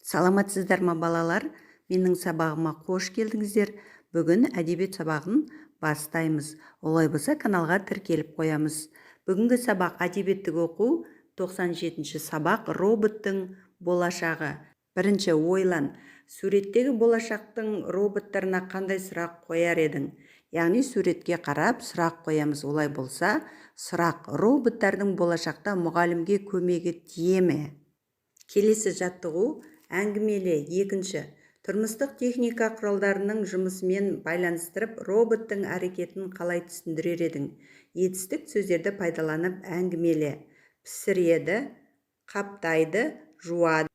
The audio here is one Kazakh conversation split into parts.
Саламатсыздар ма, балалар? Менің сабағыма қош келдіңіздер. Бүгін әдебиет сабағын бастаймыз. Олай болса, каналға тіркеліп қоямыз. Бүгінгі сабақ әдебиеттік оқу, 97 сабақ, роботтың болашағы. Бірінші, ойлан: суреттегі болашақтың роботтарына қандай сұрақ қояр едің? Яғни суретке қарап сұрақ қоямыз. Олай болса, сұрақ: роботтардың болашақта мұғалімге көмегі тие ме? Келесі жаттығу: әңгімеле. Екінші, тұрмыстық техника құралдарының жұмысымен байланыстырып, роботтың әрекетін қалай түсіндірер едің? Етістік сөздерді пайдаланып әңгімеле. Пісіреді, қаптайды, жуады,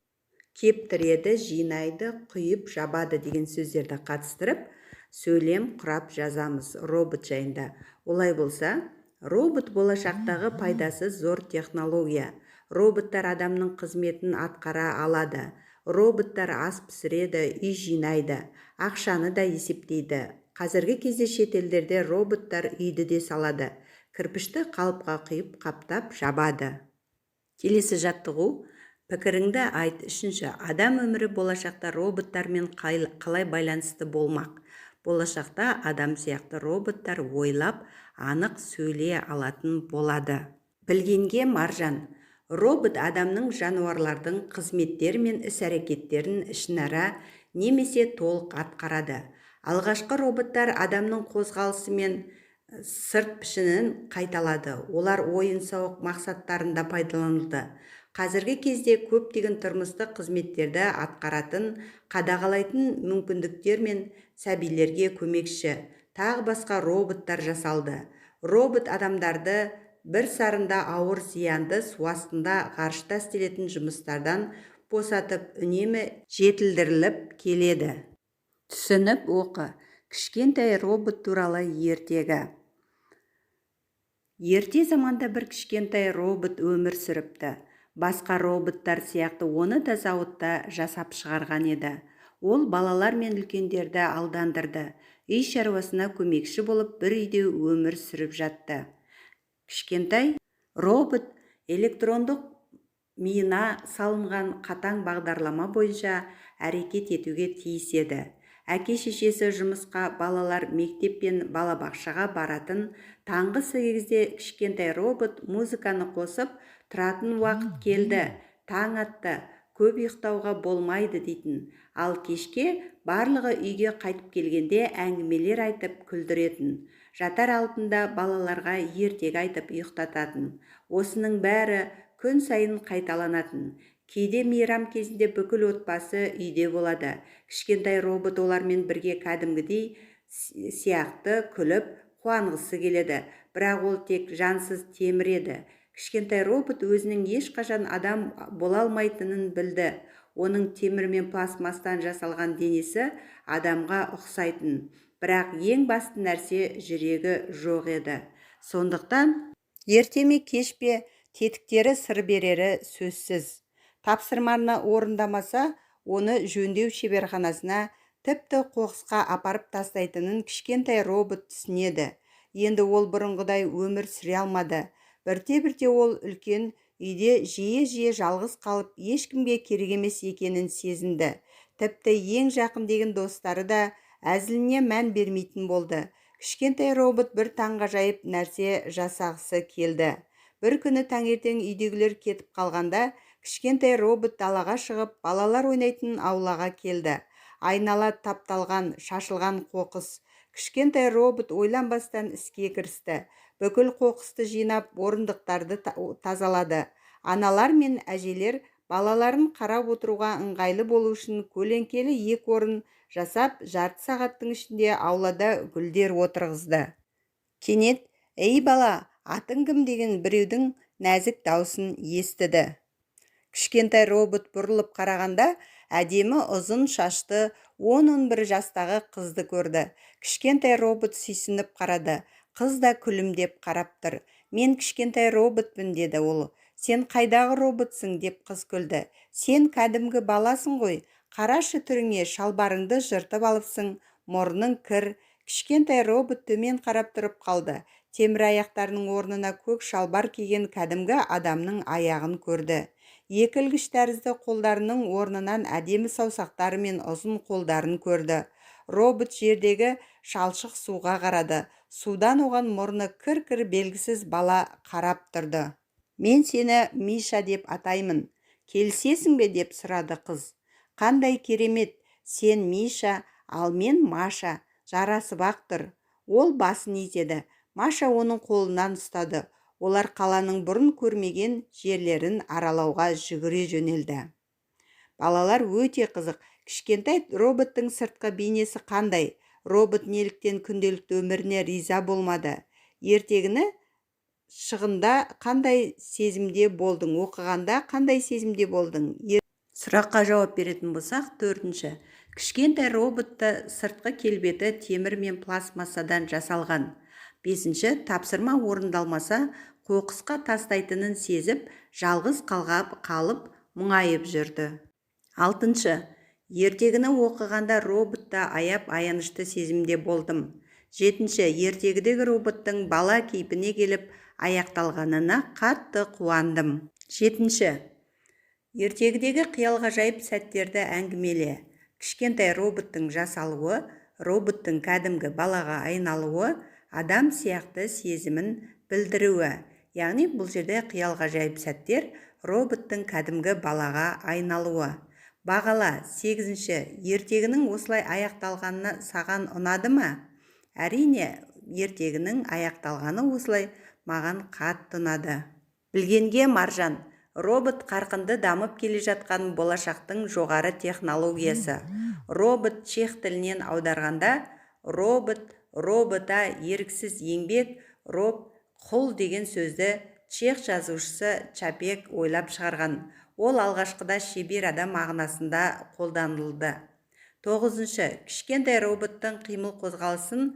кептіреді, жинайды, құйып жабады деген сөздерді қатыстырып, сөйлем құрап жазамыз робот жайында. Олай болса, робот – болашақтағы пайдасы зор технология. Роботтар адамның қызметін атқара алады. Роботтар ас пісіреді, үй жинайды, ақшаны да есептейді. Қазіргі кезде шет елдерде роботтар үйді де салады, кірпішті қалыпқа құйып, қаптап жабады. Келесі жаттығу: пікіріңді айт. Үшінші, адам өмірі болашақта роботтармен қалай байланысты болмақ? Болашақта адам сияқты роботтар ойлап, анық сөйлей алатын болады. Білгенге маржан. Робот адамның, жануарлардың қызметтері мен іс-әрекеттерін ішінара немесе толық атқарады. Алғашқы роботтар адамның қозғалысы мен сырт пішінін қайталады. Олар ойын-сауық мақсаттарында пайдаланылды. Қазіргі кезде көптеген тұрмыстық қызметтерді атқаратын, қадағалайтын мүмкіндіктер мен сәбилерге көмекші, тағы басқа роботтар жасалды. Робот адамдарды бір сарында ауыр, зиянды, су астында, ғарышта істелетін жұмыстардан босатып, үнемі жетілдіріліп келеді. Түсініп оқы. Кішкентай робот туралы ертегі. Ерте заманда бір кішкентай робот өмір сүріпті. Басқа роботтар сияқты оны да зауытта жасап шығарған еді. Ол балалар мен үлкендерді алдандырды, үй шаруасына көмекші болып, бір үйде өмір сүріп жатты. Кішкентай робот электрондық миына салынған қатаң бағдарлама бойынша әрекет етуге тиіс еді. Әке-шешесі жұмысқа, балалар мектеп пен балабақшаға баратын таңғы 8-де кішкентай робот музыканы қосып, «Тұратын уақыт келді, таң атты, көп ұйықтауға болмайды», – дейтін. Ал кешке барлығы үйге қайтып келгенде әңгімелер айтып күлдіретін, жатар алдында балаларға ертегі айтып ұйықтататын. Осының бәрі күн сайын қайталанатын. Кейде мейрам кезінде бүкіл отбасы үйде болады. Кішкентай робот олармен бірге кәдімгідей сияқты күліп, қуанғысы келеді. Бірақ ол тек жансыз темір еді. Кішкентай робот өзінің ешқашан адам бола алмайтынын білді. Оның темір мен пластмастан жасалған денесі адамға ұқсайтын, бірақ ең басты нәрсе – жүрегі жоқ еді. Сондықтан ерте ме, кеш пе, тетіктері сыр берері сөзсіз. Тапсырманы орындамаса, оны жөндеу шеберханасына, тіпті қоқысқа апарып тастайтынын кішкентай робот түсінеді. Енді ол бұрынғыдай өмір сүре алмады. Бірте-бірте ол үлкен үйде жиі-жиі жалғыз қалып, ешкімге керек емес екенін сезінді. Тіпті ең жақын деген достары да әзіліне мән бермейтін болды. Кішкентай робот бір таңғажайып нәрсе жасағысы келді. Бір күні таңертең үйдегілер кетіп қалғанда, кішкентай робот далаға шығып, балалар ойнайтын аулаға келді. Айнала тапталған, шашылған қоқыс. Кішкентай робот ойланбастан іске кірісті. Бүкіл қоқысты жинап, орындықтарды тазалады. Аналар мен әжелер балаларын қарап отыруға ыңғайлы болу үшін көлеңкелі екі орын жасап, жарты сағаттың ішінде аулада гүлдер отырғызды. Кенет: «Ей, бала, атың кім?» – деген біреудің нәзік даусын естіді. Кішкентай робот бұрылып қарағанда, әдемі ұзын шашты 10-11 жастағы қызды көрді. Кішкентай робот сүйсініп қарады. Қыз да күлімдеп қарап тұр. «Мен кішкентай роботпын», – деді ол. «Сен қайдағы роботсың?» – деп қыз күлді. «Сен кәдімгі баласың ғой. Қарашы түріңе: шалбарыңды жыртып алыпсың, мұрның кір». Кішкентай робот төмен қарап тұрып қалды. Темір аяқтарының орнына көк шалбар киген кәдімгі адамның аяғын көрді. Екі ілгіш тәрізді қолдарының орнынан әдемі саусақтары мен ұзын қолдарын көрді. Робот жердегі шалшық суға қарады. Судан оған мұрны кір-кір белгісіз бала қарап тұрды. «Мен сені Миша деп атаймын. Келісесің бе?» – деп сұрады қыз. «Қандай керемет! Сен Миша, ал мен Маша. Жарасып-ақ тұр». Ол басын изеді. Маша оның қолынан ұстады. Олар қаланың бұрын көрмеген жерлерін аралауға жүгіре жөнелді. Балалар, өте қызық. Кішкентай роботтың сыртқы бейнесі қандай? Робот неліктен күнделікті өміріне риза болмады? Ертегіні шығында қандай сезімде болдың? Оқығанда қандай сезімде болдың? Сұраққа жауап беретін болсақ, төртінші. Кішкентай роботты сыртқы келбеті темір мен пластмассадан жасалған. Бесінші. Тапсырма орындалмаса, қоқысқа тастайтынын сезіп, жалғыз қалып, мұңайып жүрді. Алтыншы. Ертегіні оқығанда роботты аяп, аянышты сезімде болдым. Жетінші. Ертегідегі роботтың бала кейпіне келіп аяқталғанына қатты қуандым. Жетінші. Ертегідегі қиял-ғажайып сәттерді әңгімеле. Кішкентай роботтың жасалуы, роботтың кәдімгі балаға айналуы, адам сияқты сезімін білдіруі. Яғни бұл жерде қиял-ғажайып сәттер – роботтың кәдімгі балаға айналуы. Бағала. Сегізінші. Ертегінің осылай аяқталғаны саған ұнады ма? Әрине, ертегінің аяқталғаны осылай маған қатты ұнады. Білгенге маржан. Робот – қарқынды дамып келе жатқан болашақтың жоғары технологиясы. Робот чех тілінен аударғанда робот, робота – еріксіз еңбек, роб – құл деген сөзді чех жазушысы Чапек ойлап шығарған. Ол алғашқыда шебер адам мағынасында қолданылды. Тоғызыншы. Кішкентай роботтың қимыл-қозғалысын,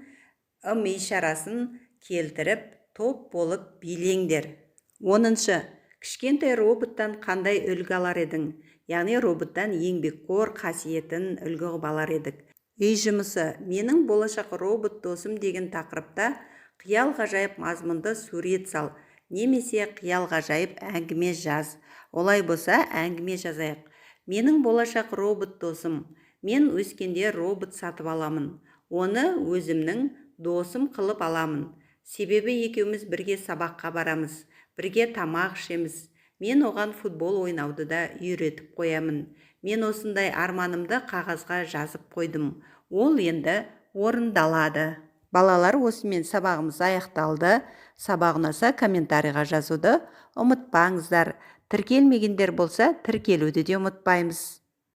ым-ишарасын келтіріп, топ болып билеңдер. 10-шы. Кішкентай роботтан қандай үлгі алар едің? Яғни роботтан еңбекқор қасиетін үлгі қылып алар едік. Үй жұмысы: «Менің болашақ робот досым» деген тақырыпта қиял-ғажайып мазмұнды сурет сал немесе қиял-ғажайып әңгіме жаз. Олай болса, әңгіме жазайық. Менің болашақ робот досым. Мен өскенде робот сатып аламын. Оны өзімнің досым қылып аламын. Себебі екеуміз бірге сабаққа барамыз, бірге тамақ ішеміз. Мен оған футбол ойнауды да үйретіп қоямын. Мен осындай арманымды қағазға жазып қойдым. Ол енді орындалады. Балалар, осымен сабағымыз аяқталды. Сабақ ұнаса, комментарийға жазуды ұмытпаңыздар. Тіркелмегендер болса, тіркелуді де ұмытпаймыз.